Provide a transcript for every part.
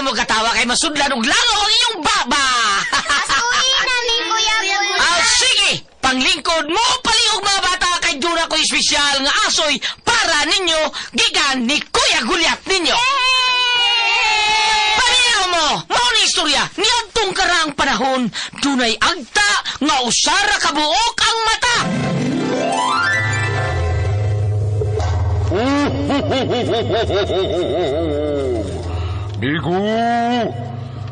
mo katawa kay masudlan og langaw ang inyong baba. Asuhin na ni Kuya Gulyat. Ah, sige! Panglingkod mo palihog mga bata kay duna ko espesyal nga asoy para ninyo gikan ni Kuya Gulyat ninyo. Paminaw mo, mao ni istorya niadtong karaang panahon dunay agta nga usara ka buok ang mata. Migo,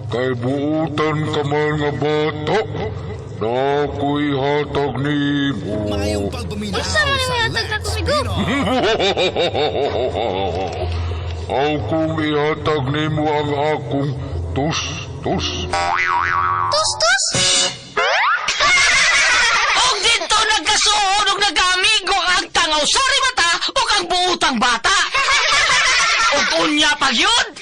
kay buutan ka man nga bata, nako'y hatag nimo. Maayong pagpaminaw Unsa man sa ang hatag Lex na kumigo? Pinoy. Aw kung ihatag nimo ang akong tus-tus. Tus, tus! Og dito nagkasuod og nagkaamigo ang agta nga usari mata ug ang buutang bata. Og unya pag yun.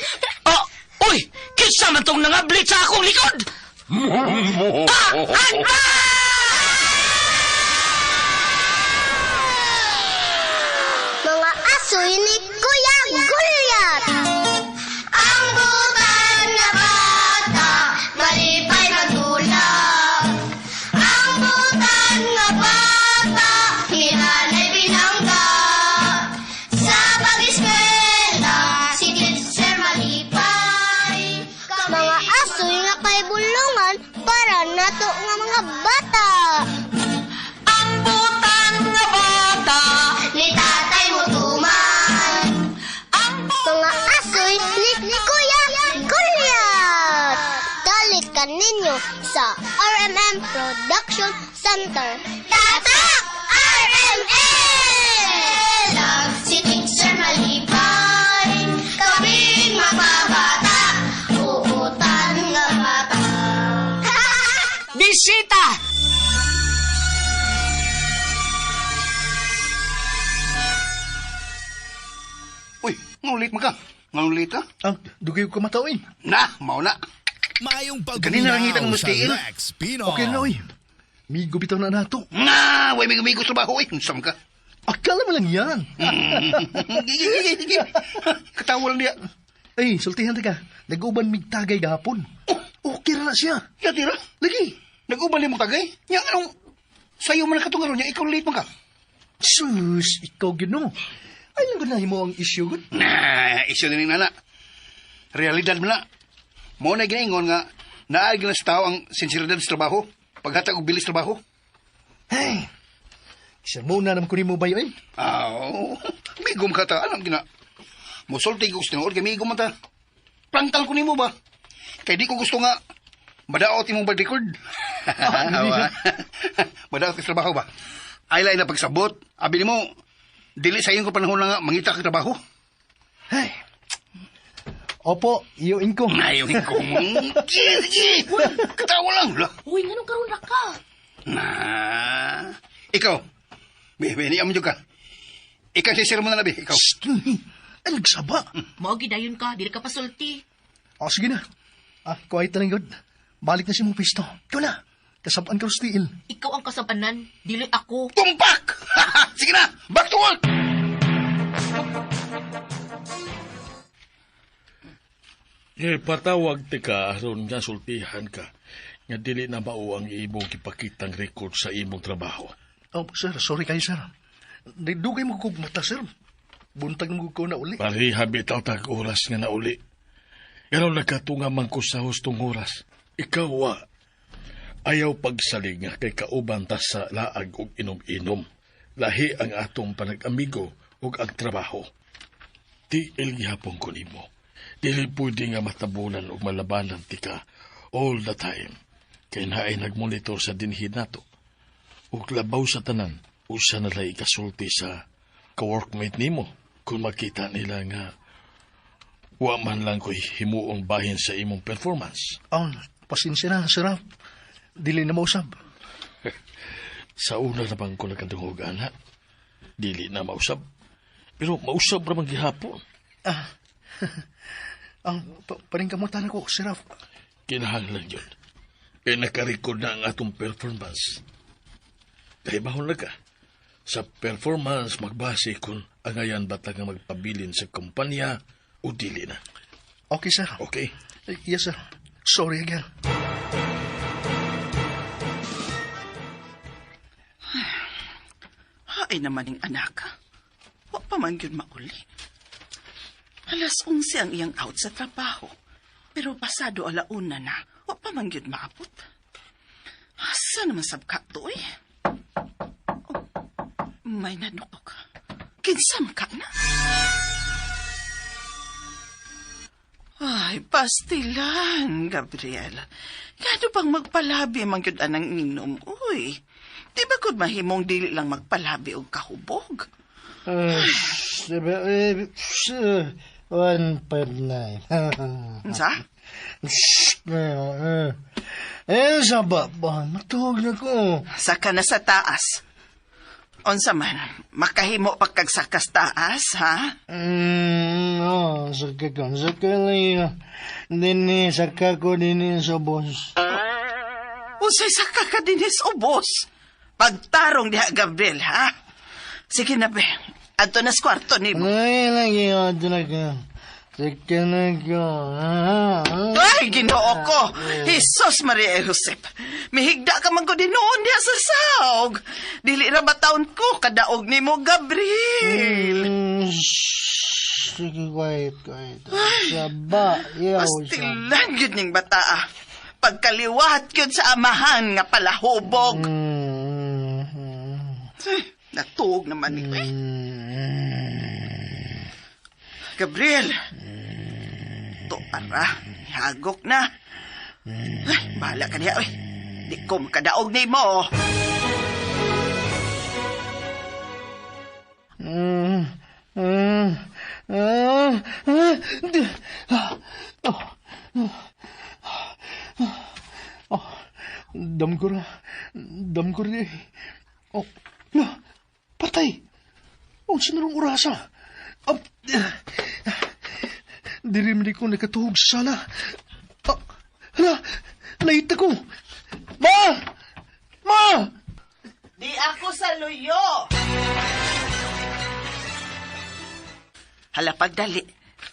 Oh, uy, kinsa man tong nangablit sa akong likod? Ah, agta! Mga asoy ni Kuya Gulyat! Ang butan na bata, malipay magdulap. Ang butan nga bata, hinanay binangga. Sa pag-eskwela, si teacher malipay. Mga asoy nga kay bulungan para nato nga mga bata. Ang butan nga bata. Ni tatay mo tuman. Ang Mga asoy ni Kuya Gulyat! Dalit ka ninyo sa RMM Production Center. Tatak! RMM! Si Teacher Malipay, kaming mapabata, uutan nga bata. Bisita! Uy, ngulit man ka. Ngulit ka? Ah, dugay ko mata, oy. Na, mao na. Maayong Kanina lang pagpaminaw ngitang sa mustiil. Lex Pinoy. Okay na, oy. Migo bitaw na nato. Nga, way may gusto ba? Uy, unsam ka. Akala mo lang yan. Gigi, gigi, gigi. Katawa lang niya. Ay, sultihan ta ka. Nag-uban mig tagay gahapon. Okay ra na siya. Ya, tira. Lagi. Nag-uban mo tagay. Nya, anong... Sayo man katong niya, ikaw late man ka. Sus, ikaw gino. Ay, lang na mo ang issue gud. Na, isyo din nana. Realidad man na. Mo na ginaingon nga, naay na sa tao ang sinseridad sa trabaho. Paghatag og bilis trabaho. Hey. Sermona naman ko nimo bayo, eh. Aw, migom ka ta. Anong gina? Musulti ko sa tinuod kay migom man ta. Plangtal ko nimo ba? Kay di ko gusto nga madaot imong bad record. Awa. Madaot ka sa trabaho ba? Ay lain na pagsabot. Abi nimo dili sa iyong panahon na nga mangita ka trabaho. Hey. Opo, iyo ko. Ayaw ko mo. Sige, sige. Katawa lang. La. Uy, nganong karon ra ka? Na. Ikaw. Be, be, niya mo ka. Ikaw si sir mo na labi. Ikaw. Shh, ay, nagsaba. Mao gidayon ka, dili ka pasulti. O, sige na. Ah, quiet na lang gud. Balik na si mong pisto. Ikaw na. Kasabaan ka tiil. Ikaw ang kasabanan, dili ako. Tumpak! Sige na! Back to work! Eh, patawag ti ka aron nga sultihan ka nga dili na mao ang imong gipakitang record sa imong trabaho. Oh, sir, sorry kayo, sir. Dugay mo kog mata, sir. Buntag mo ko na uli. Pareha bitaw tag oras nga nauli. Ganon nagkatunga man ko sa hustong oras. Ikaw wa. Ayaw pagsalig nga kay kauban ta sa laag ug inom-inom. Lahi ang atong panag-amigo ug ang trabaho. Tiil gihapon ko nimo. Dili pwede nga matabunan ug malabanan ti ka all the time. Kay naay nagmonitor sa dinhi nato. Ug labaw sa tanan, usa na lay ikasulti sa ka-workmate nimo kung makita nila nga wa man lang ko'y himuong bahin sa imong performance. Oh, pasensya na, sir. Ah. Dili na mausab. Sa una na bang ko nakadungog, ana, dili na mausab. Pero mausab ra man gihapon. Ah, ah paningkamutan ako, sir. Ah. Kinahanglan yun. Kaya nakarecord na ang atong performance. Kaya bahon na ka. Sa performance, magbase kung angayan ba ta nga magpabilin sa kumpanya o dili na. Okay, sir. Okay? Yes, sir. Sorry again. Haay naman ning anak. Wa pa man gyud mauli. 11:00 ang iyang out sa trabaho. Pero pasado 1:00 na, wa pa man gyud maabot. Asa naman sab ka to eh? Oh, may nanukok. Kinsa man ka na? Ay, pastilan, Gabriel. Ngano bang magpalabi man gyud anang inom, uy? Di ba gud mahimong dili lang magpalabi og kahubog? 1.9. Unsa? Eh, sa baba, matuog na ko. Saka na sa taas. Unsa man, makahimo pa kag sakas taas, ha? No, saka ko, saka lang. Dini, saka ko dini sa boss. Unsay saka ka dinis ubos? Pagtarong diha, Gabriel, ha? Sige na, be. Adto na sa kwarto nimo. Ay, lagi ako talaga. Saka na ko. Ay, Ginoo ko! Jesus Maria e Josep! Mihigda ka man ko din noon diha sa saog. Dili ra ba taon ko kadaog nimo, Gabriel? Sige, quiet, quiet. Saba, yaw, saba. Pastilan gyud ning bataa. Pagkaliwat gyud sa amahan nga palahubog. Eh, natuog naman ni eh. Gabriel! To para, hagok na. Ay, bahala ka niya, oy. Di ko makadaog nimo. Oh. Oh, oh, damgo ra. Damgo ra eh. Oh, la, patay. Unsa na rong orasa? Diri man di ko nakatuhog sa sala. Ah, hala, late ako. Ma! Ma! Di ako sa luyo. Hala, pagdali.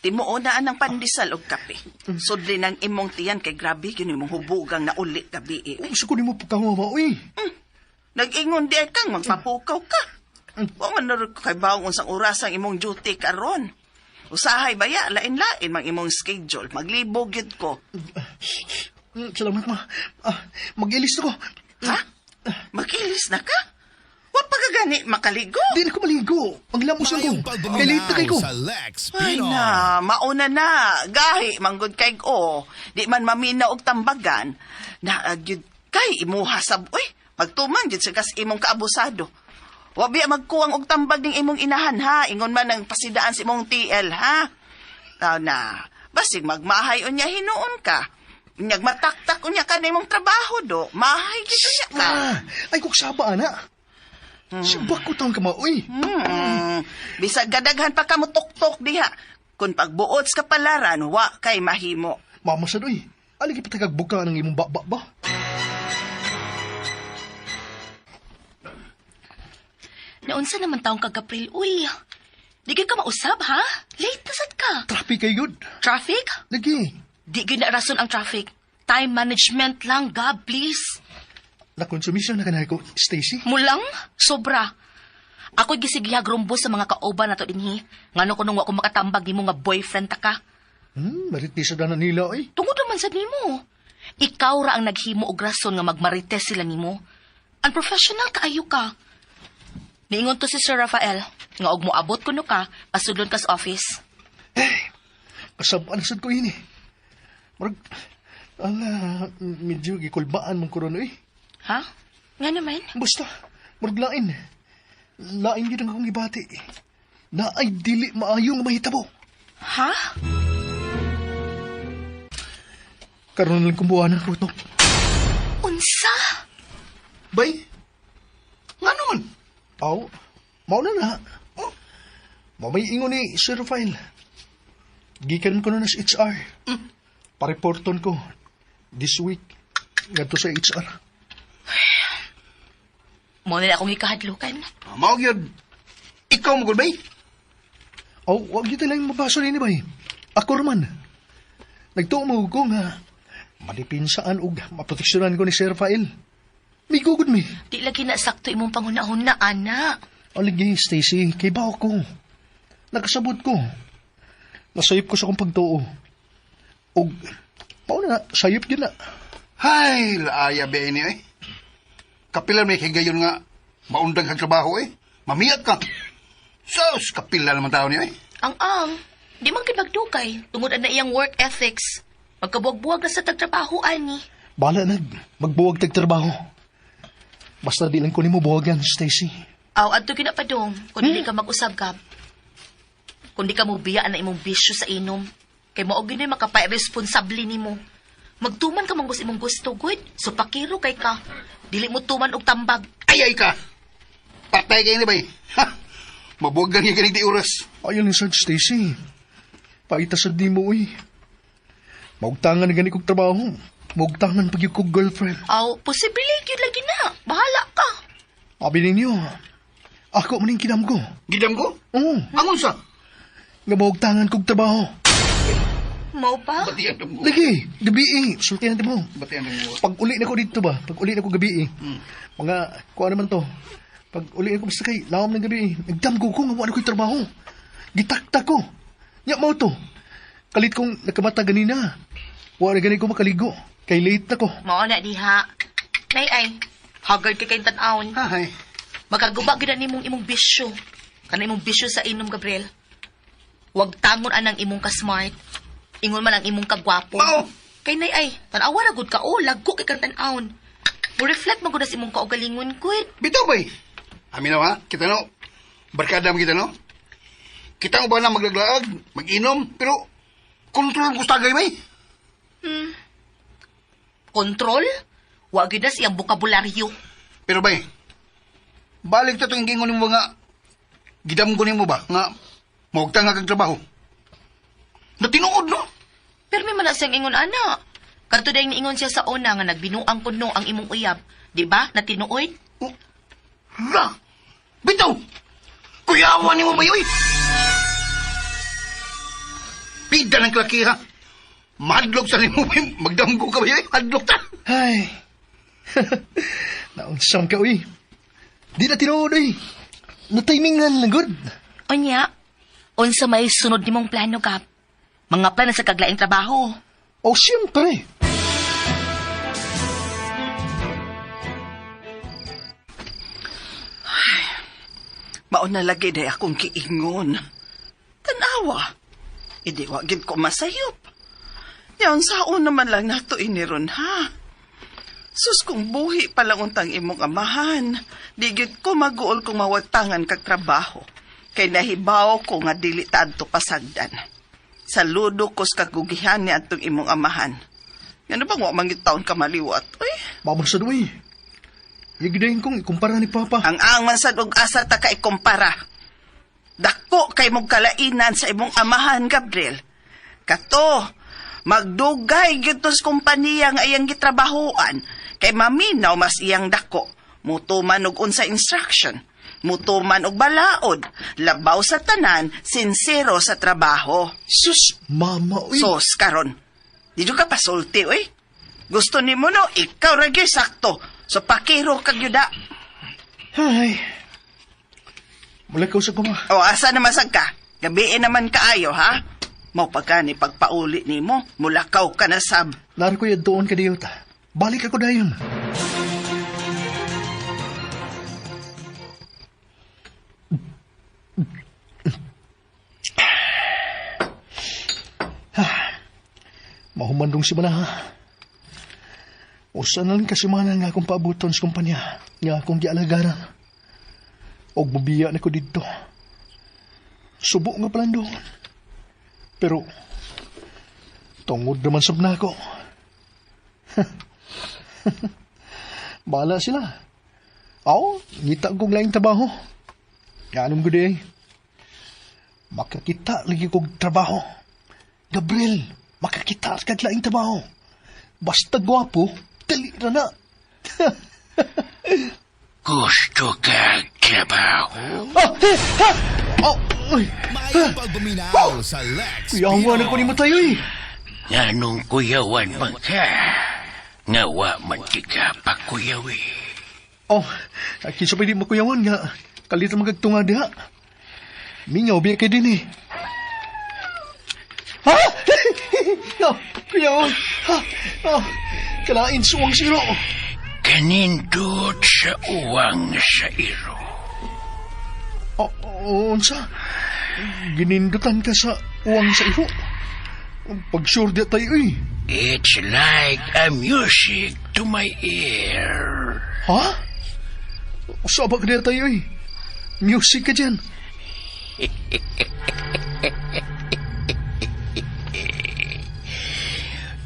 Timuo na ang pandesal og kape. Sudli ng imong tiyan kay grabe gyud imong hubugang na uli gabi eh. Unsa ko nimo pagkahuwa, uy? Nag-ingon di ay kang magpapukaw ka. Wa man na rin ko kay bawong unsang oras ang imong duty karon. Usahay baya, lain-lain mang imong schedule. Maglibog gyud ko. Salamat, ma. Ah, mag-ilis na ko. Ha? Mag-ilis na ka? Wa pa ka gani makaligo? Di na ko maligo. Ang lamos lang ko. Maayong Kay late na kay ko. pagpaminaw sa Lex Ay Pinoy. na, mauna na. Gahi, manggod kay o. Di man mamina og tambagan. Naagyud kay imuha sab. Uy, magtuman gyud sa kas imong kaabusado. Wa biya magkuwang og tambag ning imong inahan ha. Ingon man ang pasidaan sa imong TL ha. Ah, na, basig magmahay unya hinuon ka. Unyag mataktak unya ka na imong trabaho do. Mahay gyud unya ka. Ah, ay kung saba, ana. Sibak ko taong kama, uy. Bisag gadaghan pa ka mo tuktok diha. Kung pagbuot sa kapalaran, wa kay mahimo. Mama sad, uy. Ali ka patagag buka ng imong baba ba? Naunsa naman taong ka, Gabriel? Uy, di gyud ka mausab, ha? Late na sad ka. Traffic kay yun. Traffic? Lagi. Di gyud na rason ang traffic. Time management lang, Gab, please. Nakonsumisyon na kanay ko, Stacy. Mulang? Sobra. Ako'y gisigihag rumbo sa mga kauban nato dinhi. Ngano kuno wa ko makatambag nimo nga boyfriend ta ka. Marites sa na nila, uy. Tungod naman sa nimo. Ikaw ra ang naghimo og rason nga magmarites sila nimo. Unprofessional kaayo ka. Niingon to si Sir Rafael nga og moabot kuno ka, pasudlon ka sa office. Kasabaan sad ko ini. Murag, ala, medyo gikulbaan man ko ron, uy. Ha? Nga naman? Basta, murag lain. Lain gyud ang akong gibati. Na ay dili maayo nga mahitabo. Ha? Karon lang kong buwanan ko ito. Unsa? Bay, nga naman. Aw, mao na na. Oh, mamay ingon ni Sir Rafael. Gikan ko na sa HR. Pareporton ko this week ngadto sa HR. Mo nila akong ikahadlukan. Mao gyud. Ikaw mo gud bay. Aw, wag gyud lang mabaso nini bay. Ako raman. Nagtuo mo ko nga madipinsaan og maproteksyonan ko ni Sir Rafael. Migugod mi. Di lagi na sakto imong panghuna-huna, ana. Aligi, Stacy, kay bao ko. Nakasabot ko. Nasayop ko sa akong pagtuo. Og, mao na, sayop yun na. Hay, laaya ba ini eh. Kapila may higayon nga maundang kag trabaho eh. Mamiyag ka. Sus, kapila naman tao niya eh. Ang ang, di man gid magdugay tungod ana iyang work ethics. Magkabuwag-buwag na sa tagtrabaho ani. Bahala nag, magbuwag tag trabaho. Basta di lang ko nimo buwagan, Stacy. Aw, adto gyud na padong kung dili ka mag-usab ka. Kung di ka mobiya na imong bisyo sa inom, kay mao gyud makapa-responsable nimo. Magtuman ka man imong gusto, good. So pakiro kay ka. Dili mo tuman og tambag. Ay, ay ka. Patay kayo ni bay. Ha? Mabuwagan niya ganing di oras. Ayaw lang sad, Stacy. Paita sad nimo, uy. Maugtangan na gani kog trabaho. Maugtangan pag kog girlfriend. Aw, posible gyud lagi na. Bahala ka. Abi ninyo, ako man yung kinam ko. Gidam ko? Oo, Angon sa? nga maugtangan kog trabaho. Mao pa? Bati ang damo. Lagi, gabi eh. Sultihan natin mo. Bati ang damo. Pag uli na ko dito ba? Pag uli na ko gabi eh. Mga, kuha naman to. Pag uli na ko, basta kay, lawom ng gabi eh. Nagdamgo ko, nga wala ko'y trabaho. Gitakta ko. Nya mo to. Kalit kong nakamata ganina. Wala gani ko makaligo. Kay late na ko. Mao na diha. Nay ay, haggard kay kayong tan-awon. Hay. Makaguba gyud na nimong imong bisyo. Kana imong bisyo sa inom, Gabriel. Wag tangon anang imong ka-smart. Ingon man ang imong kagwapo. Mao! Kay nay ay, tan-awa ra gud ka oh, lago kay kang tan-awon. Mo-reflect man gud na sa imong kaugalingon, gud. Bitaw bay. Amin na ha? Kita no? Barkada mo kita no? Kita mo ba na maglaglaag, mag-inom, pero kontrol ko sa tagay bay. Kontrol? Wa gyud na siyang bokabularyo. Pero bay, balik ta itong gingon nimo nga, gidam ko nimo ba, nga, maugtang nga kag trabaho. Natinuod no? Pero may man na siyang ingon ana. Kadto dayong niingon siya sa una nga nagbinuang kuno ang imong uyab, di ba? Natinuod? Oh, ra! Bitaw! Kuyawan nimo ba yoy? Pida ng klaki ha. Mahadlok sa nimo bay, magdamgo ka ba yoy? Hadlok ta. Ay. Naunsang ka, uy. Di na tinuod, uy. Natimingan lang, good. Unya, unsa may sunod nimong plano, Gab? Mga plano sa kaglaing trabaho. Oh, siyempre. Mao na lagi day akong giingon. Tanawa. Idi wa gid ko masayop. Yan saon naman lang nato iniron ha. Sus kung buhi pa lang untang imong amahan, di gid ko maguol kung mawagtangan kag trabaho. Kay nahibaw ko nga dili ta adto pasagdan. Saludo ko sa kagugihan ni adtong imong amahan. Ngano bang wa man gyud taon ka maliwat? Uy, Mamagsad, uy. Yagdayin kong ikumpara ni Papa. Ang ang man sad og asa ta ka ikumpara. Dako kay mong kalainan sa imong amahan, Gabriel. Kato, magdugay gyud to sa kompanya nga iyang gitrabahoan kay maminaw mas iyang dako. Mutuman og unsa instruction, mutuman og balaod, labaw sa tanan, sinsero sa trabaho. Sus, mama, uy. Sos karon. Dito ka pasulti, uy. Gusto nimo no, ikaw ra gyud sakto. So pakiro kag yuda. Ay. Mula ka sa kuma. O asa naman sad ka? Gabiin naman kaayo, ha? Mao pa gani pagpauli nimo, mulakaw ka na sab. Nari ko yan doon ka diyota. Balik ako dayon. Mahumandong si Mana, ha? Usa na lang kasi mana nga akong paabuton sa kumpanya, nga akong gialagaran. Og bubiya na ko didto. Subo nga palang doon. Pero, tungod naman sab na ako. Bahala sila. Aw, ngita kong laing trabaho. Ganun ko di. Makakita lagi kong trabaho. Gabriel, makakita kag laing trabaho. Basta gwapo, dali ra na. Gusto ka trabaho? Ah, eh, ha! Oh, uy, Maayong pagpaminaw sa Lex kuyawa na ko ni mo tayo eh. Nga nung kuyawan man ka, nga wa man tika pakuyawi. Oh, kinsa pa di makuyawan nga kalit magagtunga diha. Mingaw biya kay din eh. Ha? No, kuyawan. Ha? Oh, kalain suwang siro. Kanindot sa uwang sa iro. Oh, unsa? Ginindutan ka sa uwang sa iro. Pag sure di tayo eh. It's like a music to my ear. Ha? Usa ba ka tayo eh? Music ka dyan.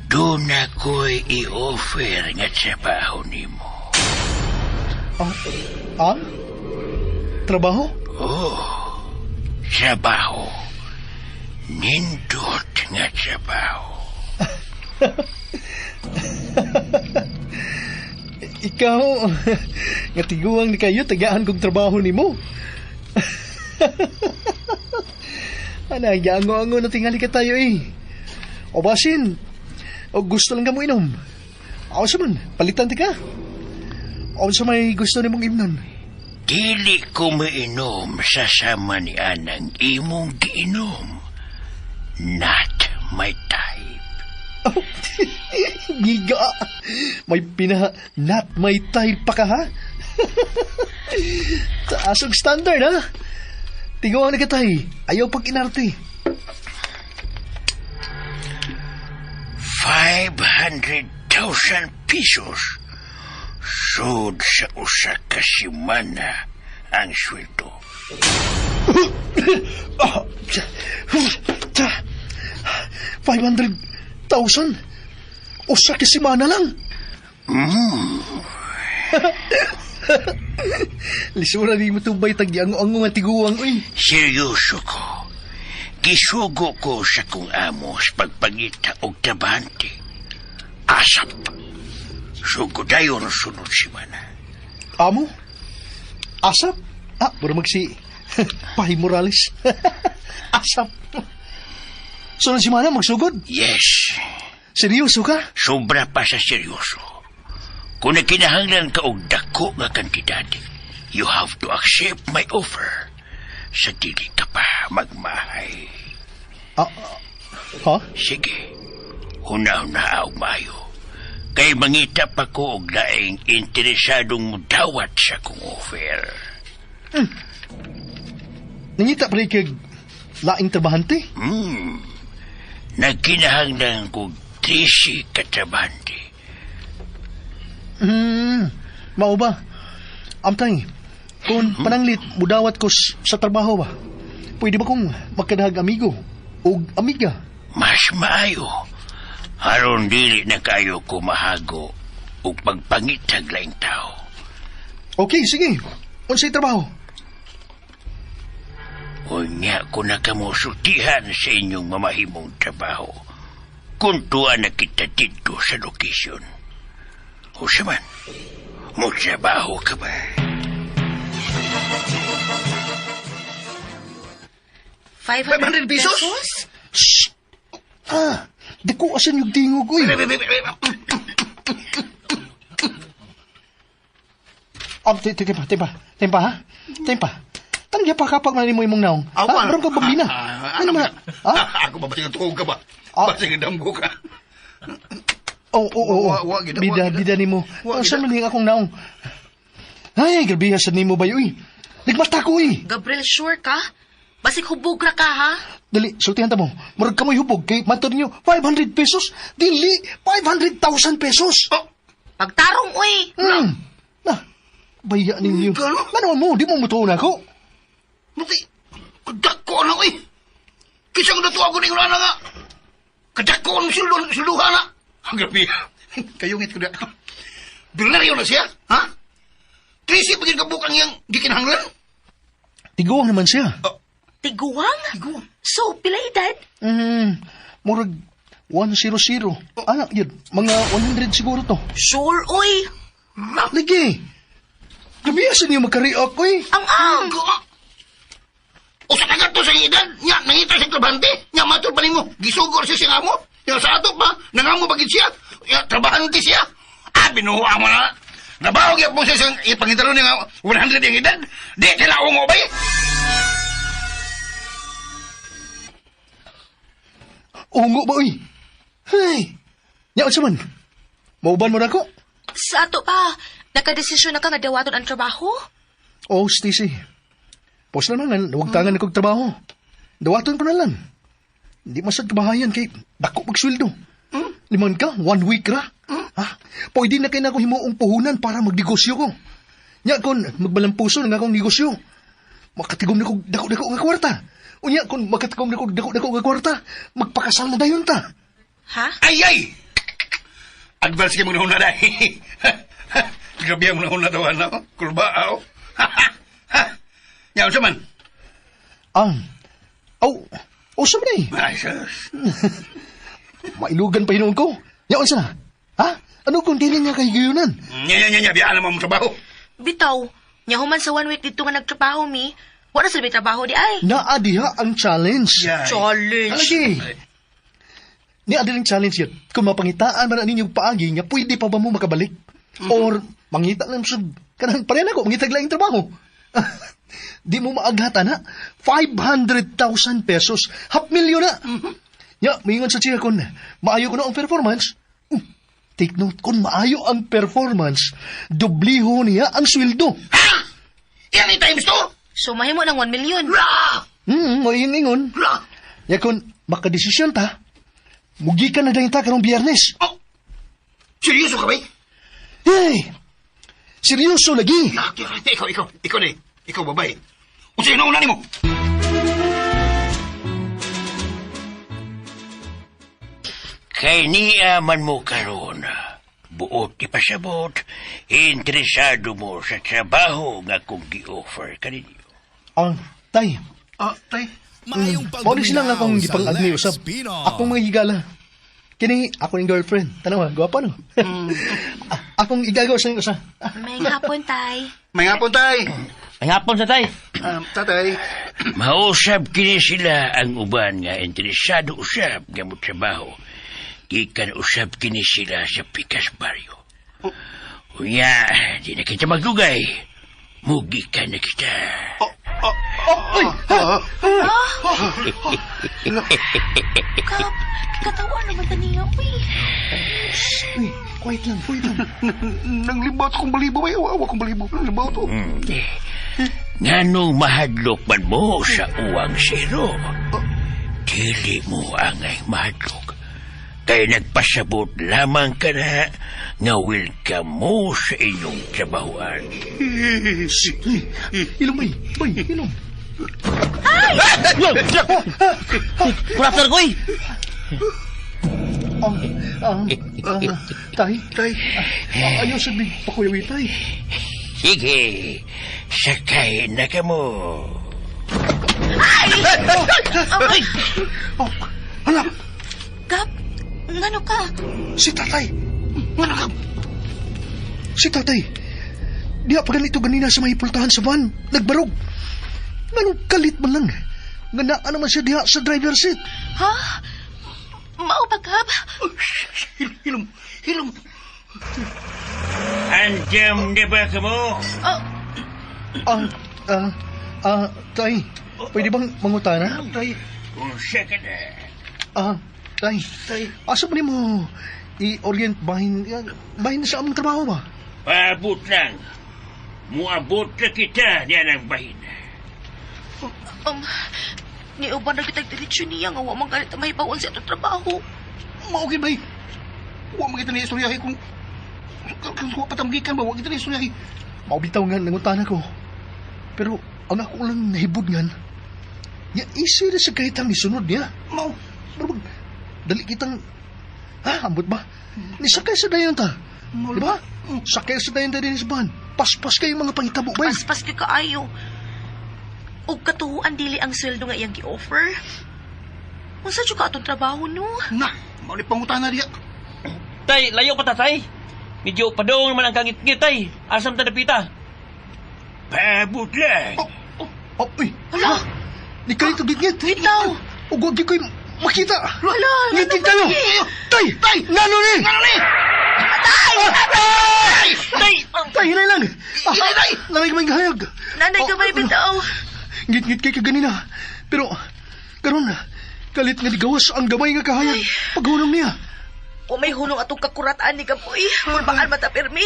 Doon ako'y i-offer nga trabaho nimo. Ah? Trabaho? Oh, trabaho. Nindot nga trabaho. Ikaw, nga tiguang ni kayo, tagaan kong trabaho nimo. Ana, giango-ango na tingali ka tayo eh. O basin, o gusto lang ka mo inom. Ako sa man, palitan ti ka. O sa may gusto ni mong imnon. Dili ko mainom sa sama ni anang imong giinom. Not my type. Oh, giga. May pina not my type pa ka ha? Taas og standard ha? Tiguang na katay. Ayaw pag inarte. 500,000 pesos. Sud sa usa ka semana ang sweldo. 500,000? Usa ka semana lang? Mm. Lisura di mo tubay tagyango-ango nga tiguang, uy. Seryoso ko. Gisugo ko sa kong amo sa pagpangita og trabahante. Asap. Sugo dayon sunod semana. Amo? Asap? Ah, mura magsi Pai Morales. Asap. Sunod semana magsugod? Yes. Seryoso ka? Sobra pa sa seryoso. Kung nagkinahanglan ka og dako nga kantidad, you have to accept my offer. Sa dili ka pa magmahay. Ha? Sige. Huna-huna og maayo. Kay mangita pa ko og laing interesadong mudawat sa kong offer. Hmm. Nangita pa rin kag laing trabahante? Hmm. Nagkinahanglan kog 13 ka trabahante. Mao ba? Amtay, kung pananglit mudawat ko sa trabaho ba? Pwede ba kong magkadahag amigo o amiga? Mas maayo. Aron dili na kayo kumahago ug pagpangitag laing tao. Okay, sige. Unsay trabaho? Unya ko na kamo sultihan sa inyong mamahimong trabaho. Kung tuwa na kita dito sa location. O siya man, magtrabaho ka ba? 500 pesos? Shh! Ah, di ko asan yung tingog ko eh. Ah, tempa, tempa, ha? Tempa. Tanong niya pa kapag manin mo imong naong. Ako, Ha? Meron ka bambina. Ano man? Ha? Ako ba basing tuog ka ba? Basing damgo ka. Oo. Bida, bida ni mo. Saan man akong naong? Ay, grabe sa nimo ba yun? Nagmata ko eh. Gabriel, sure ka? Basig hubog ra ka, ha? Dali, sultihan ta mo. Murag kamoy hubog kay matod niyo 500 pesos. Dili, 500,000 pesos. Oh. Pagtarong, uy. Na, baya ninyo. Ano mo, di mo mutuon ako. Muti, kadako na, uy. Kisa ko natuwa ko na nga. Kadako ang silduha na. Ang grabe. Kayungit ko na. Bilyonaryo na siya, ha? Trisi pagin kabukang iyang gikinahanglan? Tiguang naman siya. Oh. Tiguang? So, pila edad? Murag 100. Oh. Ano, yun, mga 100 siguro to. Sure, uy. Lagi. Grabe, asan niyo magka-react, uy? Ang-ang. O sa kagat to sa edad, nya, nangita sa trabante, nya, matod pa nimo, gisugor siya siyang amo. Ya, sa ato pa, nangamo pagid siya. Ya, trabahan ti siya. Ah, binuha mo na. Trabaho gyud po siya sa ipangitaro niya nga 100 yung edad. Di sila ungo bay. Ungo ba, uy? Hey! Nya, unsa man? Mauban mo na ko? Sa ato pa, nakadesisyon na ka nga dawaton ang trabaho? Oh, Stacy. Pos naman, nga, nawagtangan na kog trabaho. Dawaton ko na lang. Hindi masad kabahayan kay dako magsweldo. Liman ka, 1 week ra. Ha? Pwede na kay na ako himuong puhunan para magnegosyo ko. Nya kon magbalampuso na nga akong negosyo. Makatigom na kog dako-dako nga kwarta. Unya kon makatigom na kog dako-dako nga kwarta, magpakasal na dayon ta. Ha? Ay, ay! Advance kayo muna dahil. Grabe ang muna daw, ano? Kulba, aw. Nya, unsa man? Aw, usa man eh. Ay, sus. Mailugan pa hinuon ko. Nya unsa na? Ha? Ano kung dili nga kay gayunan? Nya, nya, nya, nya, biyaan naman mo trabaho. Bitaw, nya human sa 1 week dito nga nagtrabaho mi. Wala sa may trabaho di ay. Naa diha ang challenge. Yay. Challenge. Alagi. Ni adi lang challenge yun. Kung mapangitaan man na ninyong paagi nga, pwede pa ba mo makabalik? Or mangita lang sa kanang pareha na ko, mangita lang yung trabaho. Di mo maaghata na. 500,000 pesos. Half million na. Ya, maingon sa siya kung maayo ko na ang performance. Take note, kung maayo ang performance, dobliho niya ang sweldo. Ha? Yan ni times two? So mahimo ng 1 million. Ra! Ingon. Ra! Ya kung makadesisyon ta, mugikan na dayon ta karong Biyernes. Oh! Seryoso ka ba? Hey! Seryoso lagi! Ikaw, ikaw, ikaw na eh. Ikaw, babae. Unsa yung nauna nimo? Kay niya man mo karon, buot ipasabot, interesado mo sa trabaho nga kung gi-offer kaninyo. Ang tay. Ah, tay. Maayong Mao ni sila nga akong pagpaminaw sa gipang-agni Lex usab. Pino. Akong mga higala. Kini ako ning girlfriend. Tanawa, gwapa no. Akong igagaw sa usa. May hapon, tay. May hapon, tay. May hapon sa tay. Tatay. Mausab kini sila ang uban nga interesado usab nga mo trabaho. Gikan usab kini sila sa Pikas Barrio. Unya, di na kita magdugay. Mugikan na kita. Kap, katawa naman ta niya, uy. Uy, quiet lang, quiet lang. Nanglibat akong balibo, ay. Awa akong balibo. Nanglibat ko. Nganong mahadlok man mo sa uwang siro, dili mo angay mahadlok. Kay nagpasabot lamang ka na nga welcome mo sa inyong trabahoan. Uy, ilong bay, bay, ilong. Kurator ko eh. Tay, tay. Ayaw sabi, pakuyawi, tay. Sige, sakay na ka mo. Ay! Oh, hala, Gab, ngano ka? si tatay. Ngano ka? Si tatay. Diha pa ganito ganina sa may pultahan sa van. Nagbarog. Nganong kalit man lang. Nga naa naman siya diha sa driver seat. Ha? Mao ba, Gab? Hilom, hilom. Andiyan na ba ka mo? Tay, pwede bang mangutana? Tay, Unsa ka na? Tay, tay. asa ba nimo i-orient bahin sa among trabaho ba? Paabot lang. Muabot na kita niya ng bahin. Niuban na kitag diretsyo niya nga wa man ganit mahibawon sa atong trabaho. Mao gid bay. Wa man kita ni istoryahe kung wa patamgikan ba wa kita ni istoryahe. Mao bitaw nga nangutana ko. Pero ang ako lang nahibod ngan, ya easy na sa kahitang nisunod niya. Mao. Pero dali kitang, ha, ambot ba? Nisakay sa dayon ta. Di ba? Sakay sa dayon ta din sa van. Paspas kayo mga pangitabo ba? Paspas kay kaayo. Ug katuhuan dili ang sweldo nga iyang gi-offer. Unsa jud ka atong trabaho no? Na, mao ni pangutana diha. Tay, layo pa ta, tay. Medyo padung naman ang kangit-ngit, tay. Asam ta dapita. Paabot lang. Oh, uy. Hala! Ni kayo tugit-ngit. Bitaw! Ug wag ko'y Makita! Wala, Ngitin tayo! Tay! Tay! Ngano ni? Ngano ni? Tay! Tay! Tay! Tay, hinay lang! Hinay, tay! Nanay kamay gahayag! Nanay gamay bitaw. Ngit-ngit kay kaganina. Pero, karon kalit nga digawas ang gamay nga kahayag. Paghunong niya. O may hunong atong kakurataan ni Kapoy. Kung mata pirmi.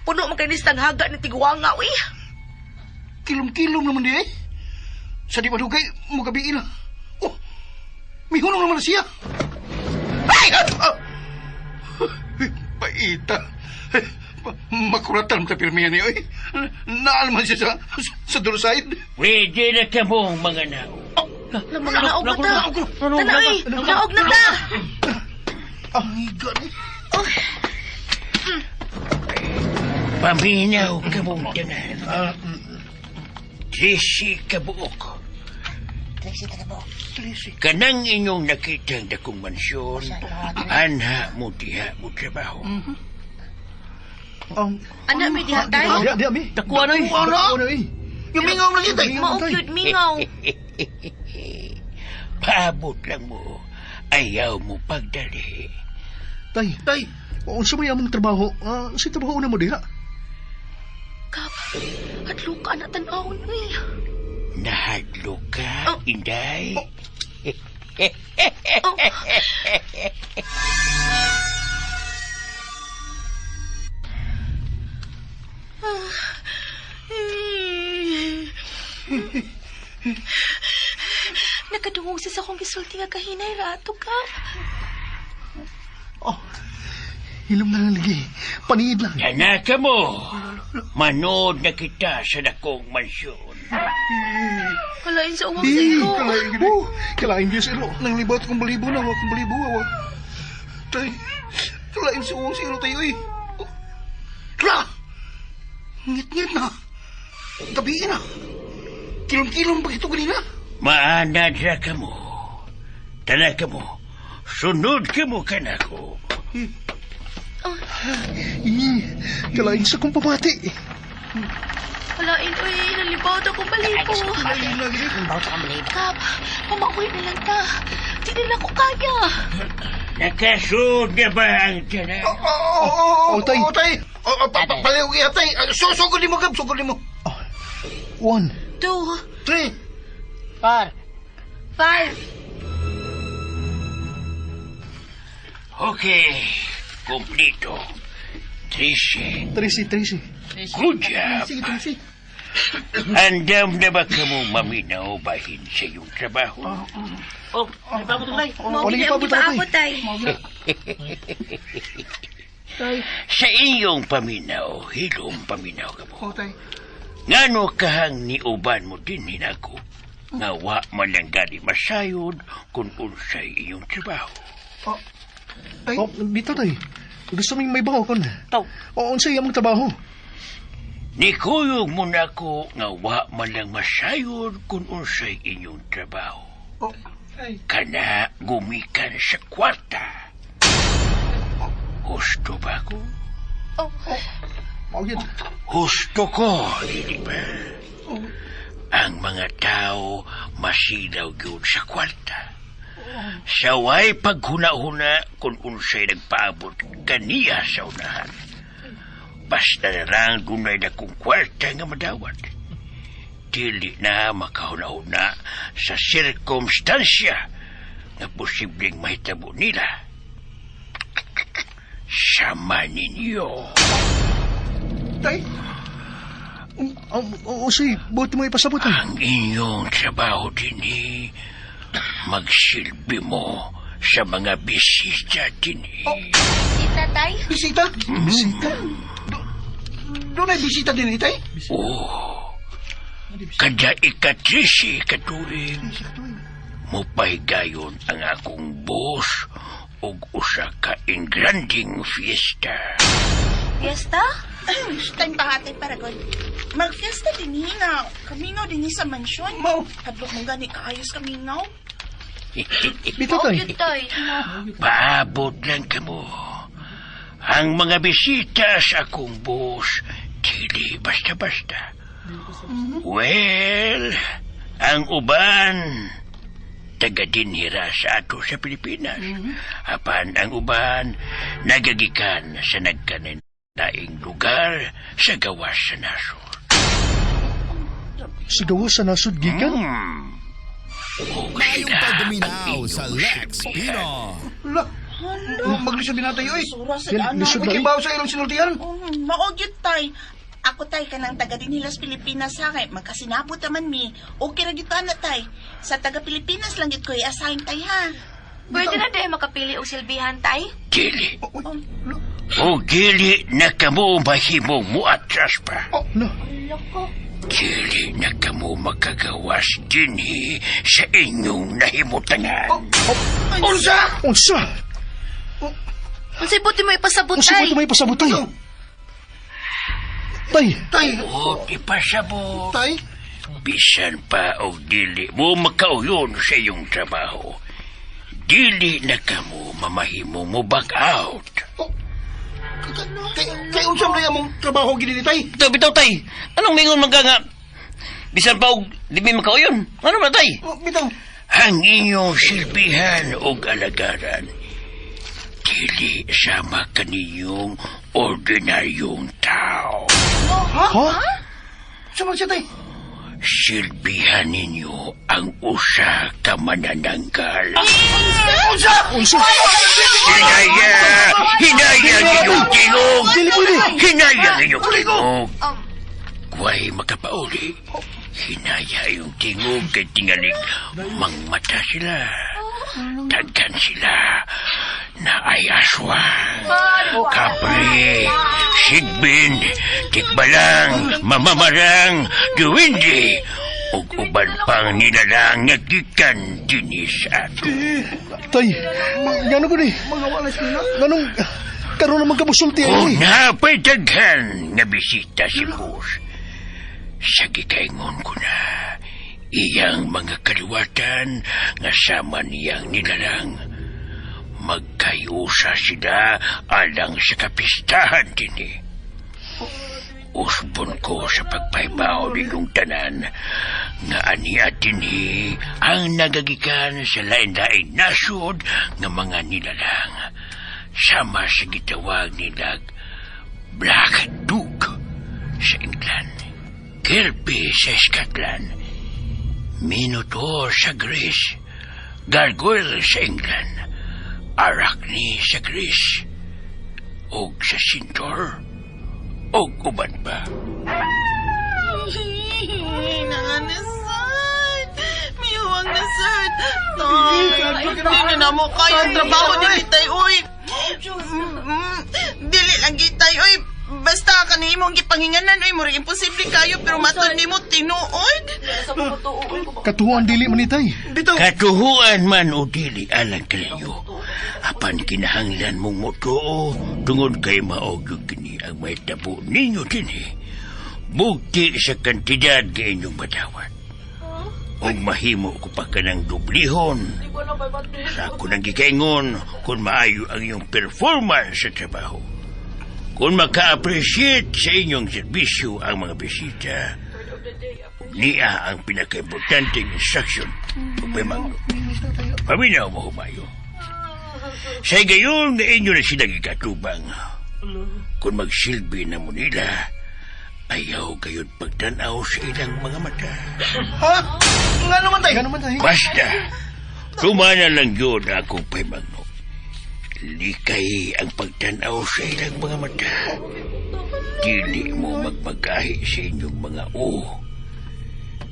Puno man kay nistang haga ni Tigwanga, uy. Kilom-kilom naman di eh. Sa di madugay, mugabi na. Oh, may hunong naman na siya. Ay! Ah! Ah! Paita. Eh, makuratan ka pirmiya niyo eh. Naalman siya sa door side. Ready na ka mo, mga nao. Mga naog na ta. Tana, uy. Naog na ta. Ang higa ni. Paminaw ka mong tanan. 13 ka buok. Kanang inyong nakitang dakong mansyon, anha mo diha mo trabaho. Ana, may diha tay. Diha, diha, mi. Dakuha na eh. Ano? Dakuha na eh. Yung mingaw na kita eh. Mao cute mingaw. Paabot lang mo. Ayaw mo pagdali. Tay, Tay, unsa may among trabaho? Ah, si trabaho na mo diha. Kap, hadlo ka na tan-awon, uy. Nahadlo ka, Oh. Inday. Oh. Nakadungog siya sa akong gisulti nga kahinay rato, Kap. Oh, hilom na lang lagi. Paniid lang. Tanaka mo. Manood na kita sa dakong mansyon. Kalain sa uwang sa Eh, ilo. oh, kalain gyud sa ilo. nang libot kong balibo na, wag kong balibo, awa. Tay, kalain sa uwang sa ilo tayo eh. Oh. Tla! Ngit-ngit na. Gabi na. Kilom-kilom pa ito kanina. Maanad ra ka mo. Tanaka mo. Sunod ka mo kanako. Eh, kalain sa kong pamati. Kalain, uy. Nalibaw akong balibo. Kap, pamauwi na lang ta. Di na ko kaya. Nakasud na ba ang tanan? Oo, Oh, tay. Oo, tay. Oo, paliw iya, tay. Ah, sugod mo, Gab. Sugod mo. 1, 2, 3. 5. Okay. Kumplito. 13. 13, 13. Good job. Sige, sige. Andam na ba ka mo maminaw bahin sa iyong trabaho? Oh, may pabot tay. Mao Wala gid ipabot ang ako, gipaabot, tay. Sa iyong paminaw, hilom paminaw ka mo. Oo, tay. Ngano kahang niuban mo din hinako? Nga wa man lang gani masayod kung unsay iyong trabaho. Tay. Oh, bitaw tay. Gusto ming may bawo kon. Taw. O, unsay among trabaho? Nikuyog mo na ko nga wa man lang masayod kung unsay inyong trabaho. Oh, ay. Kana gumikan sa kwarta. Husto ba ko? Oh, Mao gyud. Husto ko, di ba? Ang mga tao masilaw gyud sa kwarta. Saway paghuna-huna kung unsay nagpaabot kaniya sa unahan. Basta na lang dunay dakong kwarta nga madawat. Dili na makahuna-huna sa sirkumstansya nga posibleng mahitabo nila. Sama ninyo. Tay. Unsay, buot mo ipasabot tay. Ang inyong trabaho dinhi, magsilbi mo sa mga bisita dinhi. Bisita, tay? Bisita? Bisita. Doon ay bisita din, eh, tay? Oh, kada ika-13 katuig, mupahigayon ang akong boss og usa ka engranding fiesta. Fiesta? Time pahati paragon. Magfiesta din nga. Kamingaw din sa mansyon. Mao. Hadlok mong gani kaayos kamingaw. Bitaw tay. Mao gyud, tay. Paabot lang kamo. Ang mga bisita sa akong boss, dili basta-basta. Well, ang uban, taga dinhira sa ato sa Pilipinas. Apan ang uban nagagikan sa nagkanaing lugar sa gawas sa nasod. Sa gawas sa nasod gikan? Ug Maayong sila ang pagpaminaw sa inyong Lex silbihan. Pino. La. Maglisod din natin, oy. Sura sa Yan, ana. lisod na. Ibaw sa ilang sinultihan. Mao gyud tay. Ako tay kanang taga dinhi las Pilipinas ha kay magkasinabot naman mi. Okay ra gyud ana tay. Sa taga Pilipinas lang gyud ko i-assign tay ha. Pwede na dahil makapili og silbihan, tay? Dili. O dili na kamo mahimong muatras pa. No. Dili na kamo makagawas dinhi sa inyong nahimutangan. Unsa? Unsa? Unsay buti mo ipasabot, Unsa tay? buti mo ipasabot, tay? Tay, Tay. O ipasabot. Tay. Bisan pa og dili mo makauyon sa iyong trabaho. Dili na kamo mamahimo mo back out. Kay unsa man among trabaho gini ni tay? Bitaw, bitaw, tay. Anong mingon man ka nga? Bisan pa og di mi makauyon. Ano man, tay? Oh, bitaw. Ang inyong silbihan og alagaran dili sama kaniyong ordinaryong tao. Ha? Unsa man siya tay? Silbihan ninyo ang usa ka manananggal. Unsa? Unsa? Hinaya! Hinaya ang inyong tingog! Dili pwede. Hinaya ang inyong tingog! Way makapauli. Hinaya iyong tingog kay tingalig mangmata sila. Daghan sila na ay aswang. Kapre, sigbin, tikbalang, mamamarang, duwindi, ug uban pang nilalang nga gikan dinhi sa ato. Tay, ngano ko ni? Mga wala sila. Nganong karon naman ka musulti O ani? napay daghan nga bisita si boss. Sa gikaingon ko na, iyang mga kaliwatan nga sama niyang nilalang. Magkayusa sila alang sa kapistahan dinhi. Usbon ko sa pagpaybaw ninyong tanan nga ania dinhi ang nagagikan sa lain-lain nasod nga mga nilalang. Sama sa gitawag nilag Black Duke sa England, Kelpie sa Scotland, Minotaur sa Greece, Gargoyle sa England, Arachne sa Greece, ug sa Centaur, ug uban pa. Nanganasad. Miyuwang nasad. Tay, dili na mo kaya ang trabaho dili tay, uy. Dili lang gitay, uy. Basta kanimong gipanginganan, uy, murag imposible kayo pero matod nimo tinuod. Katuan dili man ni tay. Bitaw. Katuhuan man o dili alang kaninyo. Apan kinahanglan mong motuo tungod kay mao gyud kini ang may tabo ninyo dinhi. Bugti sa kantidad nga inyong madawat. Ug mahimo ko pa kanang dublihon. Sa ako nang gikaingon kung maayo ang inyong performance sa trabaho. Kung maka-appreciate sa inyong serbisyo ang mga bisita, niya ang pinaka-importanteng instruction. Pagpamangno. Paminaw mo humayo. Sa gayon nga inyo na sila gikatubang. Kung magsilbi na mo nila, ayaw gayon pagtanaw sa ilang mga mata. Ha? Ngano man tay? Ngano man tay? Basta, tumana lang yun akong paimangno. Likay ang pagtanaw sa ilang mga mata. Dili mo magmagahi sa inyong mga o.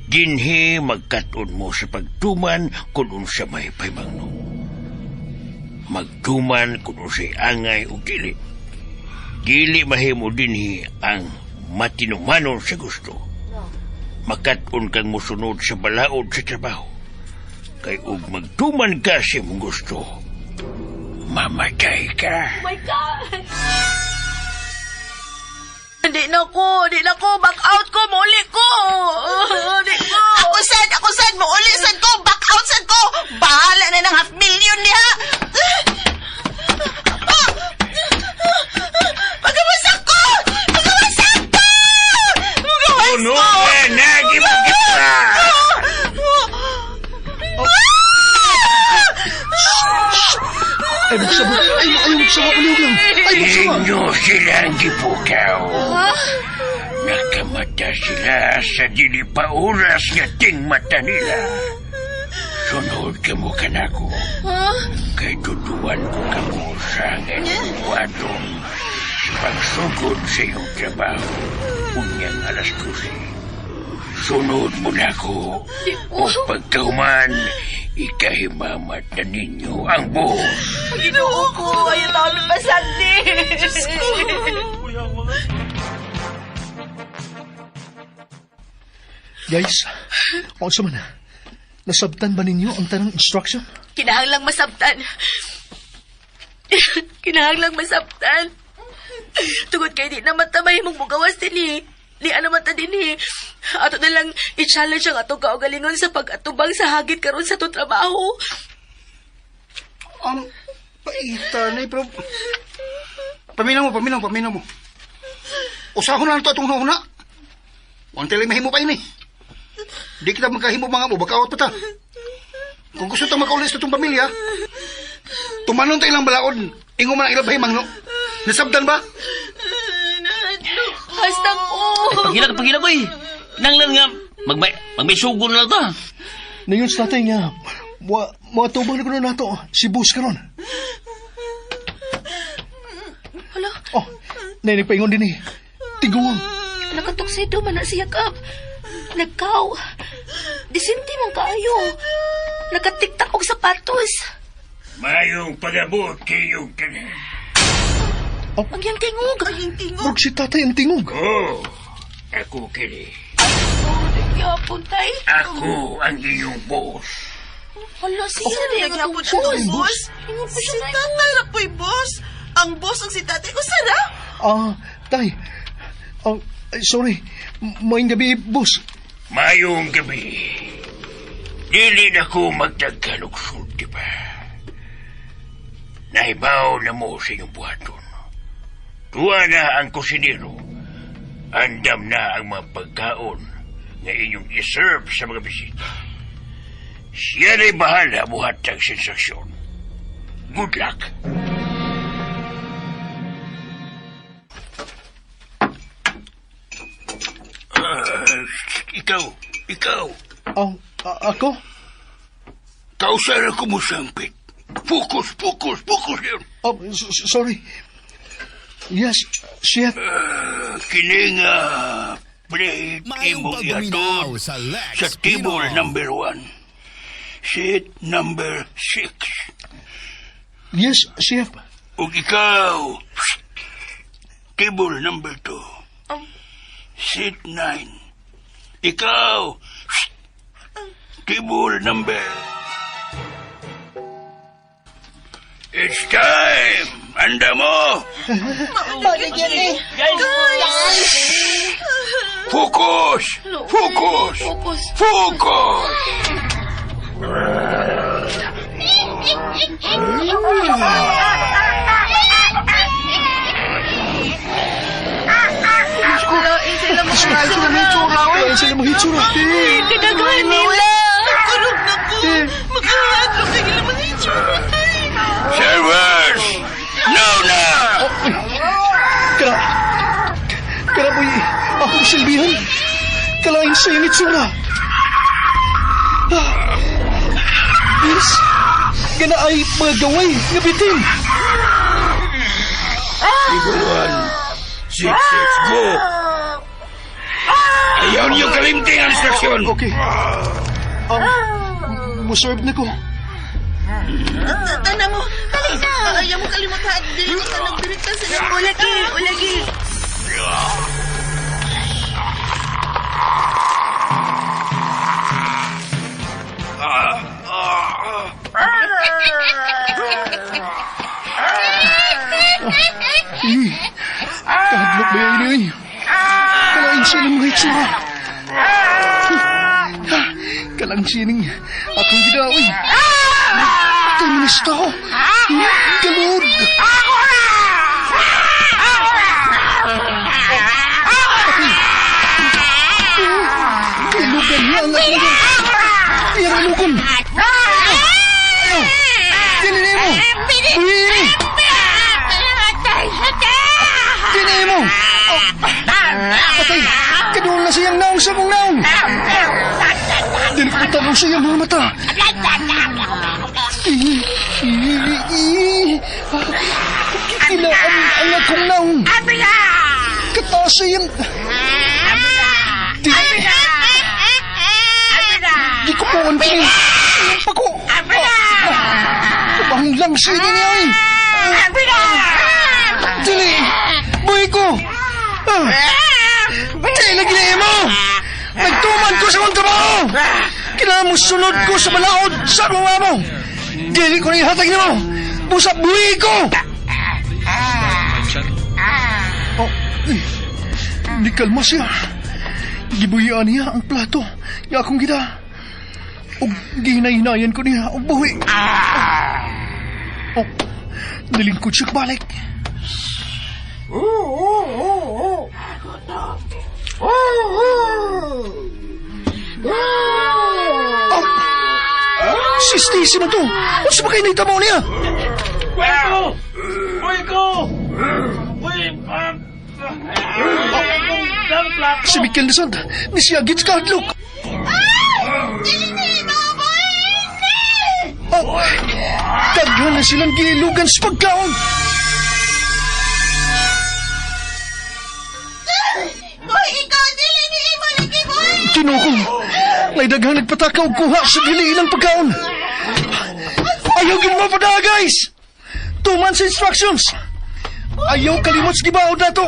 Dinhi magkat-on mo sa pagtuman kung unsa may paimangno. Magtuman kung unsay angay o dili. Dili mahimo dinhi ang matinumanon sa gusto. Makat-on kang musunod sa balaod sa trabaho. Kay ug magtuman ka sa imong gusto, mamatay ka. Di na ko, di na ko, back out ko, muli ko. Di ko. Ako sad, muuli sad ko, back out sad ko. Bahala na ng half million niya. Magawasak ko! Magawasak ko! Magawas Puno ko! ka na, gibagita! Ay, buksa ba? Ay, buksa ba? Palihog lang. Ay, buksa ba? Inyo silang gipukaw. Nakamata sila sa dili pa oras nga tingmata nila. Sunod ka mo kanako. Kay tutuan ko kamo sa ngayong buhaton sa pagsugod sa iyong trabaho. Unyang 12:00. Sunod mo na ko. O pagkauman, ikahimamat na ninyo ang boss. Ginoo ko, ayaw taon pasagdi. Diyos ko. Guys, unsa man na? Nasabtan ba ninyo ang tanang instruction? Kinahanglang masabtan. Kinahanglang masabtan. Tungod kay di naman tamay mong mugawas din eh. Di ano man ta din eh. Ato na lang i-challenge ang atong kaugalingon sa pag-atubang sa hagit karon sa atong trabaho. Paita na eh, pero... Paminaw mo. Usahon na lang ito atong huna. Huwag tayo mahimo pa ini. Di kita magkahimo mga mo, baka pa ta. Kung gusto tang makaulis na itong pamilya, tumanon tayo ilang balaod. Ingo man ang ilabay, mangno. Nasabtan ba? Hasta ko. Paghilag, oy. Nanglan nga, magmay sugo na lang ta. Ngayon sa tatay nga, muatubang na ko na nato, si Bus karon. Hala. Oh, nainig paingon din eh. Tiguang. Nakatuksido man na siya, Kap. Nagkaw. Disinti man kaayo. Nakatiktak og sapatos. Mayong pag-abot kayong tanan. Oh. Ang iyang tingog. Ang iyang tingog. Murag si tatay ang tingog. Oh, ako kini. Yapon, tay. Ako ang iyong boss. Hala, siya na yung Nagyapon atong ang boss. boss. Ingon po Si siya, tay. tatay ra po'y boss. Ang boss ang si tatay. Usa ra? Tay. Sorry. Maayong gabi, boss. Maayong gabi. Dili na ko magdaghan og sulti pa. Nahibaw na mo sa inyong buhaton. Tuwa na ang kusinero. Andam na ang mga pagkaon nga inyong iserve sa mga bisita. Siya na'y bahala buhat ang sensasyon. Good luck. Ikaw. Oh, ako? Kausara ko mo sampit. Focus, focus, focus yun. Oh, sorry. Yes, chef. Kini nga plate Maayong imong pagpaminaw ihatod sa Lex sa table Pino. number 1. Seat number 6. Yes, chef. Ug ikaw, table number 2. Seat 9. Ikaw, table number. It's time! Anda mo! Guys! Focus! Focus! Focus. Focus! Lain sila mga hitsura. Kadaghan nila. Kurog na ko. Makaadlok kay ilang mga itsura. Servers! No na! Kara, kara boy, akong silbihan. Kalain sa iyong itsura. Yes, gana ay mga gaway nga bitin. Table 1, 6, 6, go! Ayaw niyo kalimting ang instruksyon! Okay. Muserve na ko. Tana mo. Dali na. Ayaw mo kalimutan. Dili ka nagdirita sa Ulagi, ulagi. Eh, kahadlok ba yan ini? Kalain siya ng mga itsura. Kalang sining akong ginawi. Kamusta ko? Kalod! Ilugan niya ang akong... Iyang ilugan! Dili mo! pagtanaw sa iyang mga mata. Kikilaan ang akong naong. Kataas sa iyang... Di ko po ang tingin. Pako! Kabang lang sa inyo niya ay! Dili! Buhay ko! Dili lagi na mo! Nagtuman ko sa kong trabaho! Kailangan mo sunod ko sa balaod sa mga mo! Dili ko na ihatag niyo! Busa buhay ko! Oh, di kalma siya. Gibuyaan niya ang plato. Nga akong gita. Og gihinay-hinayan ko niya og buhi. Oh, nilingkod siya balik. Oh, si Stacy man to. Unsa ba kayo nahitabo niya? Buhay ko! Buhay ko! Buhay! Si Mikel Nisand, ni siya gits kahadlok. Oh, daghan na silang giilugan sa pagkaon. Boy, ikaw dili ni imo lagi, boy! Kinuko, may daghang nagpatakaw kuha sa dili ilang pagkaon. Ayaw gid mo pada, guys! 2 months instructions! Ayaw kalimot sa gibaod na to!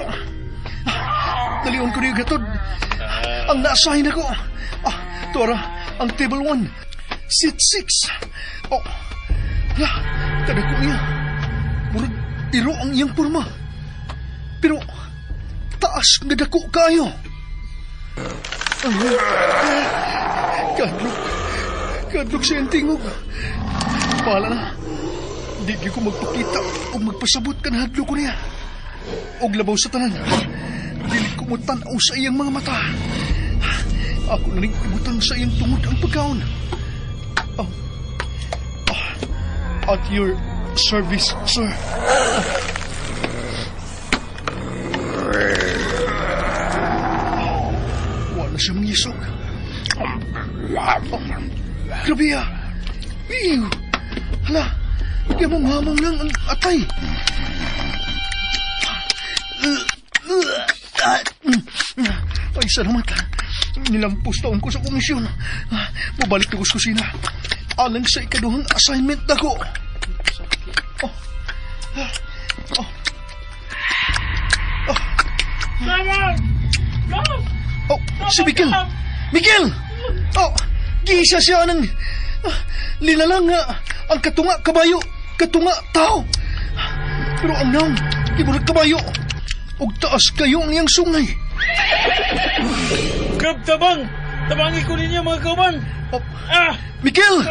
Dalion ko niyo gatod. Ang naasahin ako. Tora, ang table 1. Seat 6. Oh, la, kada ko niya. Murag, iro ang iyang purma. Pero, taas nga dako kayo. Kadlok. Kadlok siya ang tingog. Bahala na. Di ko magpakita o magpasabot ka na hadlok ko niya. Og labaw sa tanan. Dili ko mo tan-aw sa iyang mga mata. Ako na rin ibutang sa iyang tungod ang pagkaon. Oh. At your service, sir. Wala siya mangisog. Oh, grabe ah. Ew. Hala, di mong hamong lang ang atay. Ay, salamat. Nilampos taon ko sa komisyon. Mabalik na ko sa kusina. Alang sa ikaduhang assignment na ko. Oh. Oh. Oh. Oh, si Miguel! Miguel! Oh, gisa siya ng nilalang ang katunga kabayo, katunga tao. Pero ang naong, ibulag kabayo. Og taas kayo ang iyang sungay. Gab, tabang! Tabangi ko ninyo mga kauban! Oh, Miguel!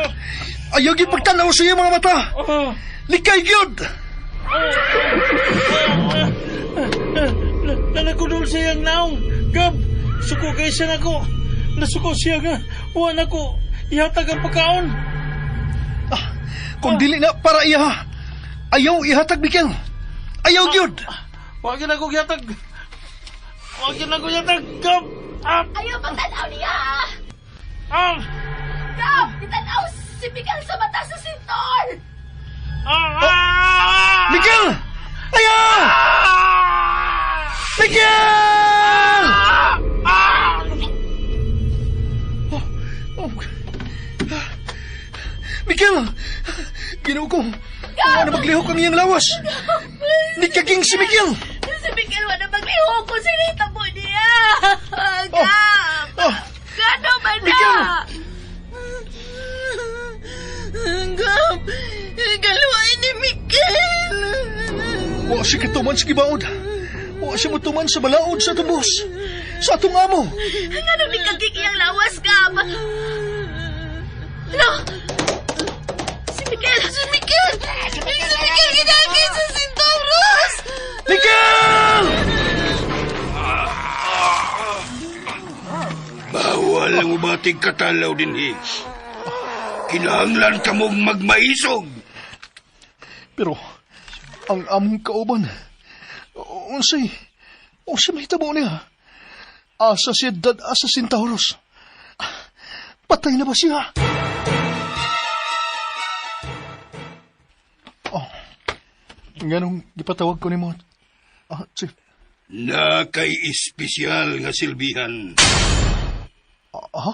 Ayaw gyud pagtanaw sa iyong mga mata! Likay gyud! Nanagudol sa iyang naong! Gab! Suko kay siya nako! Nasuko siya nga! Wa nako! Ihatag ang pagkaon! Kung dili na para iya! Ayaw ihatag, Miguel! Ayaw gyud! Wa gyud ako gihatag! Wa gyud ako gihatag! Gab! Ayaw pagtanaw niya! Gab! Itanaw si Miguel sa mata sa sintor! Miguel! Ayaw! Miguel! Oh, oh. Miguel! Ginoo ko! Wala na maglihok ang iyang lawas! Nikaging si Miguel! Si Miguel, wala maglihok ko sinita mo niya! Gab! Oh. Gano man na? Miguel! Gab! Galuin ni Miguel! Wa siya katuman sa gibaod. Wa siya mutuman sa balaod sa atong boss. Sa atong amo. Ngano ni kagig iyang lawas, Gab? Ano? Si Miguel! Si Miguel! Si Miguel ginagin sa Centauros! Miguel! Bawal ang umating katalaw din, eh. Kinahanglan ka mong magmaisog. Pero, ang among kauban, unsay mahitabo niya? Asa siya dad-asa Centauros. Patay na ba siya? Nganong gipatawag ko nimo? Ah, Chief. Na kay espesyal nga silbihan. Ha?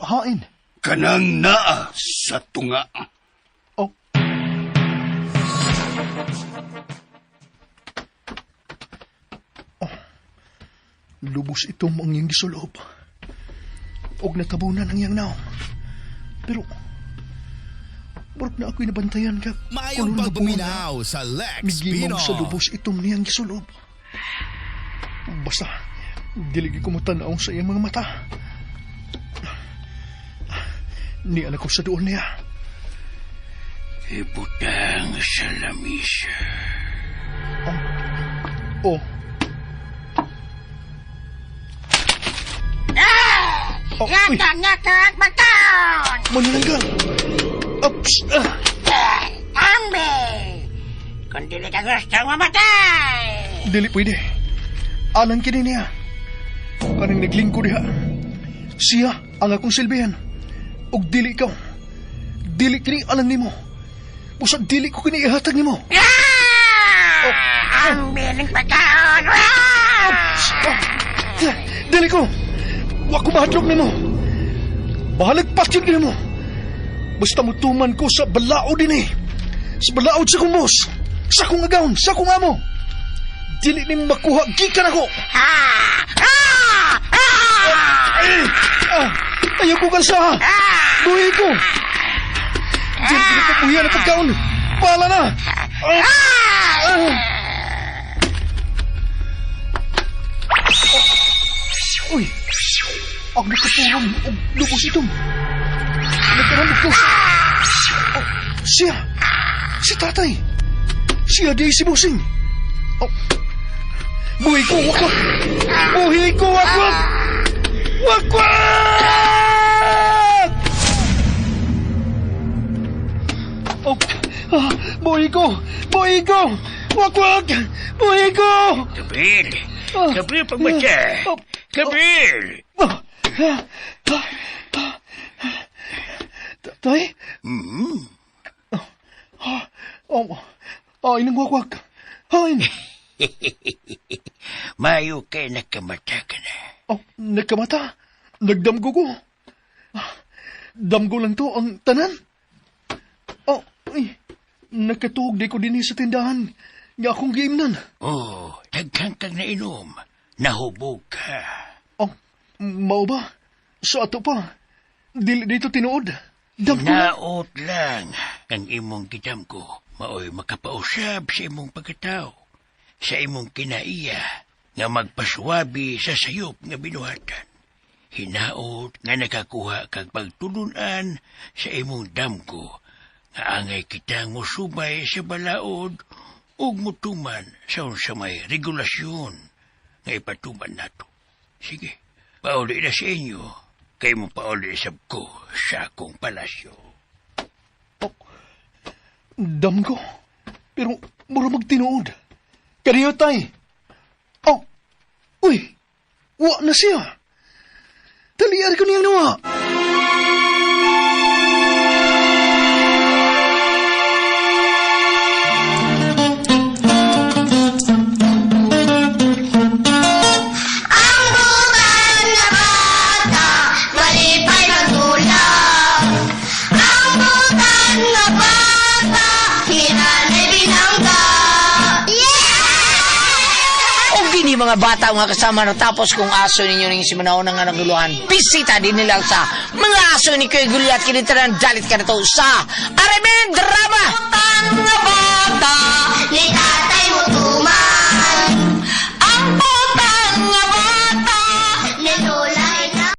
Hain? Kanang naa sa tunga. Oh. Oh. Lubos itong ang iyang gisulob. Og natabunan ang iyang naong. Pero, murag na ako'y nabantayan ka. Maayong pagpaminaw sa Lex Migimaw Pino. sa lubos itom niyang gisulob. Basta, dili ko matanaw sa iyang mga mata. Nian ako sa doon niya. Ibutang sa lamisa. Oh. Oh, uy. Manananggal! Ups! Ah. Ambe! Kung dili ka gusto mamatay! Dili pwede. Alang kini niya. Kanang naglingko diha. Siya ang akong silbihan. Og dili ikaw. Dili kini alang nimo. Busa dili ko kini ihatag nimo. Ah! Ambe ning pagkaon! Ah! Dili ko. Wa ko mahadlok nimo. Bahalag patyon nimo. Basta mutuman ko sa balaod dinhi. Sa balaod sa kong boss. Sa kong agawn, sa kong amo. Dili ni makuha gikan ako. Ay! Ah! Ayaw ko kansa. Buhi ko. Dili ko pabuhian ang pagkaon. Bahala na. Ah! Ah! Uy! Ang nakapurong og lubos itom. Nagkaramod ko sa... Oh, siya! Si tatay! Siya di si Busing! Oh. Buhi ko, wakwak! Buhi ko, wakwak! Wakwak! Oh, ah, buhi ko! Buhi ko! Wakwak! Buhi ko! Gabriel! Gabriel, pagmata! Gabriel! Tay? Mm-hmm. Oh, oh, inang wakwak. Hain! Mayo kay nakamata ka na. Oh, nagkamata? Nagdamgo ko. Damgo lang to ang tanan. Oh, ay, nakatuog di ko din sa tindahan. Nga akong giimnan. Oh, daghan kang nainom. Nahubog ka. Oh, mao ba? Sa ato pa. Dili dito tinuod. Damgo lang. Naot lang ang imong gidamgo. Maoy makapausab sa imong pagkatao. Sa imong kinaiya nga magpaswabi sa sayop nga binuhatan. Hinaot nga nakakuha kag pagtulunan sa imong damgo nga angay kitang mosubay sa balaod ug mutuman sa unsa may regulasyon nga ipatuman nato. Sige, pauli na sa inyo kay mo pauli sab ko sa akong palasyo. Oh, damgo. Pero mura magtinuod. Kaniyo tay. Oh, uy, wa na siya. Taliar ko niyang nawa. Ang butan na bata, malipay magulong. Ang butan na bata, hinanay binangga. Yeah! Og dini mga bata nga kasama natapos kung aso ninyo ning simanahon nga naguluhan. Bisita din nila sa mga aso ni Kuya Gulyat kini tanan dalit ka na to sa Aremen Drama. Butan nga bata,